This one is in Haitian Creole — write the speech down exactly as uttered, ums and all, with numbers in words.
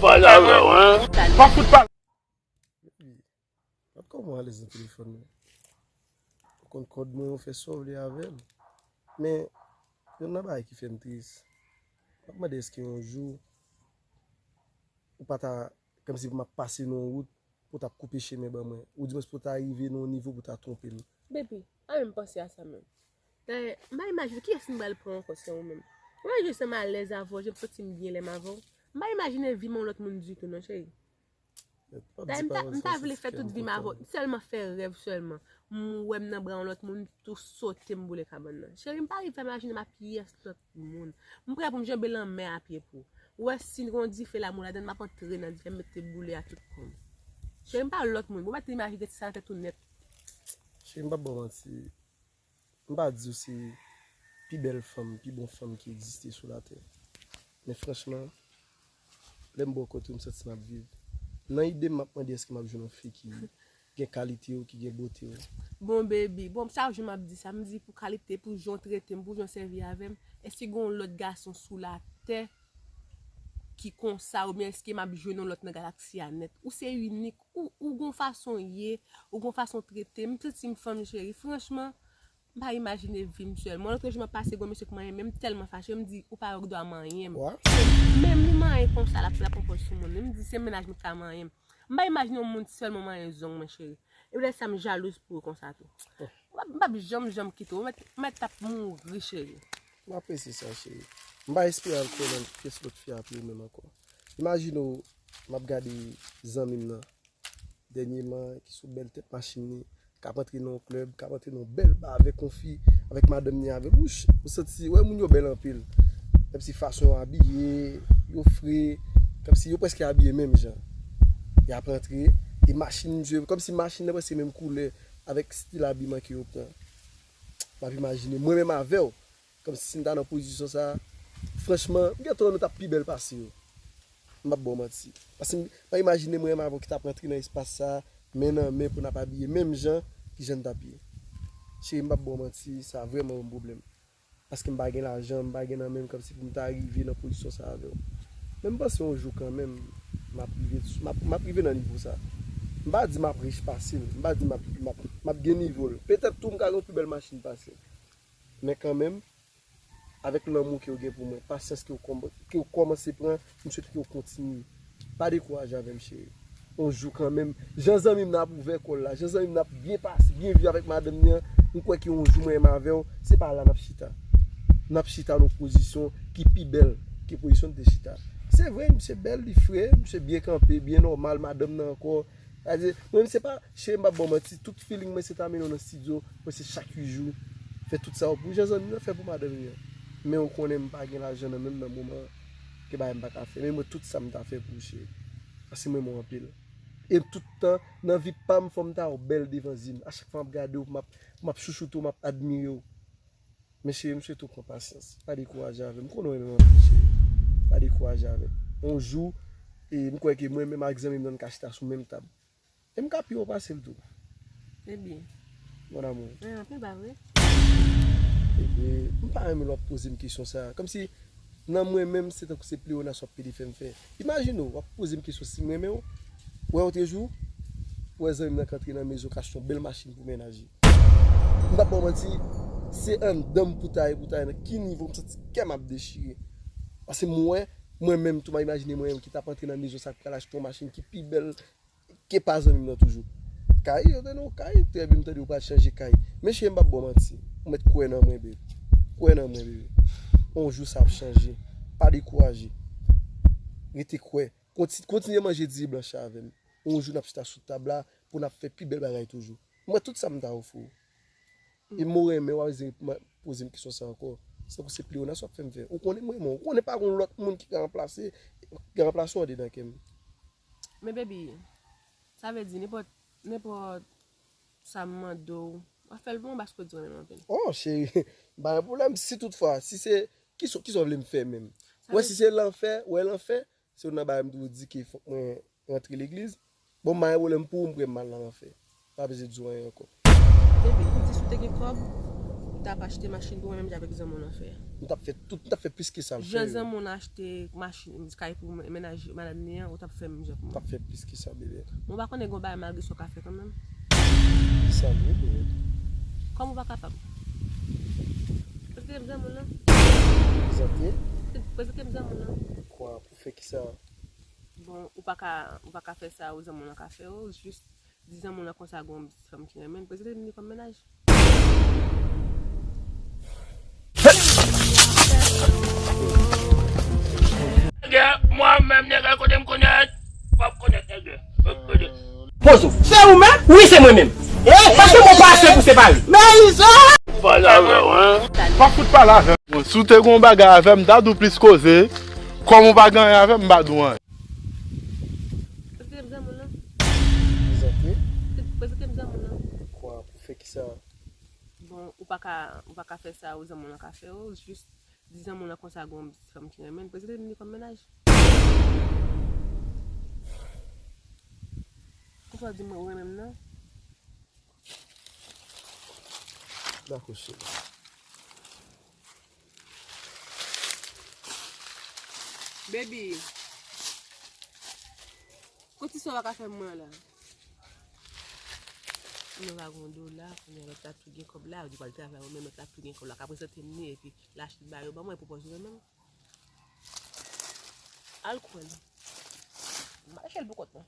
Pale avè w, hein? Pa fout pale. Epi, pa t kòman alèz nan telefòn nan. Ou konn kòd mwen, ou fè sa w vle avè l. Men, youn nan bagay ki fè m tris, m ap mande èske yon jou ou pa ta, kòmsi pou m ap pase nan yon wout, pou w t ap koupe chemen ban mwen. Oudimwens pou w ta rive nan yon nivo pou w ta twonpe m. Baby, pa menm panse a sa menm. Dayè, m pa imajine kiyès m pral pran ankò, se ou menm. Ou wè jan m alèz avè w, jan m santi m byen lè m avè w. M pa imajine vi m yon lòt moun ditou non, cheri. Dayè, m ta, m ta vle fè tout vi m avè w, sèlman fè rèv sèlman. M wè m nan bra yon lòt moun, tou sote m boule kabann nan. Cheri, m pa rive fè imajine m ap pyès lòt moun. M prè pou m janbe lanmè a pye pou ou. Ou wè, si gen yon dife la, mou ladan, m ap antre nan dife, m mete boule a tout kò m. Cheri, m pa lòt moun. Bon, mèt imajine ti sa nan tèt ou nèt. Cheri, m p ap ba w manti. M pa di w se pi bèl fanm, pi bon fanm ki egziste sou latè. Men franchman, lè m bò kote w, m santi m ap viv. Nan ide m, m ap mande èske m ap jwenn yon fi ki gen kalite w, ki gen bote w. Bon, baby, bon, chak jou m ap di sa, m di pou kalite, pou jan w trete m, pou jan w sèvi avè m, èske gen yon lòt gason sou latè ki konsa, oubyen èske m ap jwenn yon lòt nan galaksi a nèt? Ou se inik, ou, ou gon fason w ye, ou gon fason w trete m, m santi m fanm cheri. Franchman, m pa imajine vi m sèlman. Lòt jou m ap pase gon mesye k manyen, men m tèlman fache, m di, ou pa gen dwa manyen m. Menm li manyen konsa, l ap, l ap pran pòz sou moun. M di, se mennaj mwen ki ka manyen m. M pa imajine yon moun sèlman manyen zong mwen, cheri. E poutèt sa, m jalouz pou ou konsa tou. M p ap, m p ap janm, janm kite w. Ou mèt, ou mèt t ap mouri, cheri. M apresye sa, cheri. M pa espere al kwè nan pyès lòt fi apre ou menm ankò. Imajine w, m ap gade zanmi m nan, dènyèman, ki sou bèl tèt machin li, k ap antre nan yon klèb, k ap antre nan yon bèl ba avèk yon fi, avèk madanm ni avè l. Wouch, ou santi, wè moun yo bèl anpil. Menm si fason yo abiye, yo fre, kòmsi yo prèske abiye menm jan. Y ap antre, e machin misye, kòmsi machin nan prèske menm koulè avèk stil abiman ke yo pran. M ap imajine, mwen menm avè w, kòmsi si m ta nan pozisyon sa, franchman, m gen tan nou t ap pi bèl pase yo. M p ap ba w manti. Paske m pa imajine mwen menm avè w ki t ap rantre nan espas sa, men nan men pou n ap abiye menm jan ki jan n t ap ye. Cheri, m p ap ba w manti, sa vrèman yon pwoblèm. Paske m pa gen lajan, m pa gen nan men m kòmsi pou m ta rive nan pozisyon sa avè w. Men m panse yon jou kanmenm, m ap rive, m ap, m ap rive nan nivo sa. M pa di m ap rich pase l, m pa di m ap, m ap, m ap gen nivo l. Petèt tou m ka gen yon pi bèl machin pase l. Men kanmenm, avèk lanmou ke w gen pou mwen, pasyans ke w kòm-, ke w kòmanse pran, m swete ke w kontinye. Pa dekouraje avè m, cheri. Yon jou kanmenm, jan zanmi m nan ap ouvè kò l la, jan zanmi m nan ap byen pase, byen viv avèk madanm ni an, m kwè ke yon jou mwen menm avè w, se pa la n ap chita. N ap chita nan yon pozisyon ki pi bèl ke pozisyon n te chita. Se vre, misye bèl, li fre, misye byen kanpe, byen nòmal, madanm nan ankò, sa vle di, mwen menm se pa, cheri, m p ap ba w manti, tout feeling mwen se ta mennen w nan estidyo, mwen se chak uit jou, fè tout sa pou jan zanmi m nan fè pou madanm li an. Men ou konnen m pa gen lajan nan men m nan moman an, gen bagay m pa ka fè. Men mwen tout sa m ta fè pou ou, cheri. Paske m renmen w anpil. E tout tan, nan vi pa m, fò m ta wè w bèl devan zye m. A chak fwa m ap gade w, m ap, m ap chouchoute w, m ap admire w. Men cheri, m swete w pran pasyans. Pa dekouraje avè m. M konnen w renmen m anpil, cheri. Pa dekouraje avè m. Yon jou, e m kwè ke mwen menm ak zanmi m nan, n ka chita sou menm tab. E m ka pi wo pase l tou. Ebyen. Mon amour. Mwen anpil, pa vre? Ebyen, m pa renmen lè w ap poze m kesyon sa a. Kòmsi, nan mwen menm, se tankou se pleyonas w ap pede fè m fè. Imajine w, w ap poze m kesyon si m renmen w. Ou wè otrejou, ou wè zanmi m nan k antre nan mezon, k achte yon bèl machin pou mennaj li. M p ap ba w manti, se anndan m pou ta ye, pou ta ye, nan ki nivo m santi kè m ap dechire. Paske m wè, mwen menm tou, m a imajine mwen menm ki t ap antre nan mezon sa, k pral achte yon machin ki pi bèl ke pa zanmi m nan toujou. Kay, yo te nan yon kay, trè byen, m tande yo pral chanje kay. Men cheri, m p ap ba w manti, ou mèt kwè nan mwen, baby. Kwè nan mwen, baby. Yon jou sa ap chanje. Pa dekouraje. Rete kwè. Konti-, kontinye manje diri blanch la avè m. Yon jou n ap chita sou tab la pou n ap fè pi bèl bagay toujou. M wè tout sa m ta ofri w. E m renmen w ap poze m kesyon sa ankò. Se tankou se pleyonas w ap fè m fè. Ou konnen m renmen w. Ou konnen pa gen lòt moun ki ka ranplase, ki ka ranplase w andedan kè m. Men baby, sa vle di nenpòt, nenpòt sa m mande w, w ap fè l pou mwen paske w di w renmen m anpil. Oh, cheri, pa gen pwoblèm. Si toutfwa, si se, kisa, kisa w vle m fè menm? Ou wè, si se lanfè, ou wè lanfè, se youn nan bagay m toujou di ke fòk mwen rantre legliz. Bon, m pa gen pwoblèm pou ou, m prè m al nan lanfè. Pa bezwen di w anyen ankò. Baby, ou di si w te gen kòb, M t ap achte machin pou mwen menm jan avèk zanmi w nan fè a. M t ap fè tout, m t ap fè plis ke sa l fè. Jan zanmi w nan achte machin, kay pou men- mennaj madanm li an, ou t ap fè menm jan pou mwen. M t ap fè plis ke sa, bebe. Mwen pa konnen gen yon bagay malgre sa w ka fè kanmenm. Ki sa l ye, bebe? Kòman w pa kapab? Prezante m zanmi w lan. Prezante? Prezante m zanmi w lan. Kwa, pou fè ki sa? Bon, ou pa ka, ou pa ka fè sa ou zanmi w lan ka fè w, jis di zanmi w lan konsa gen yon ti fanm ki renmen l, prezante m li kòm mennaj. Nègè, mwen menm, nègè, kote m konèt, w ap konèt, nègè. Pozo. Se ou menm? Wi, se mwen menm. Paske mo pa ase pou separe. Men Izo! Pale avè w, hein? W ap fout pale avè m. Si w te gen yon bagay avè m, m ta di w plis koze. Kòm ou pa gen anyen avè m, m pa di w anyen. Prezante m zanmi w lan. Prezante? Prezante m zanmi w lan. Kwa, pou fè ki sa? Bon, ou pa ka, ou pa ka fè sa ou zanmi w lan ka fè w, jis di zanmi w lan konsa gen yon ti fanm ki renmen l, prezante m li kòm mennaj. Konsa w di m ou renmen m nan? Dakò, cheri. Baby, kote sa w pa ka fè mwen la? Nou pa gon dola, kounye a lòt la tou gen kòb la, ou di pral travay ou menm, lòt la tou gen kòb la, ka prezante m li, epi l achte ba yo ban mwen, epi w pa jwenn menm. Al kwè l. M al fè l pou kont mwen.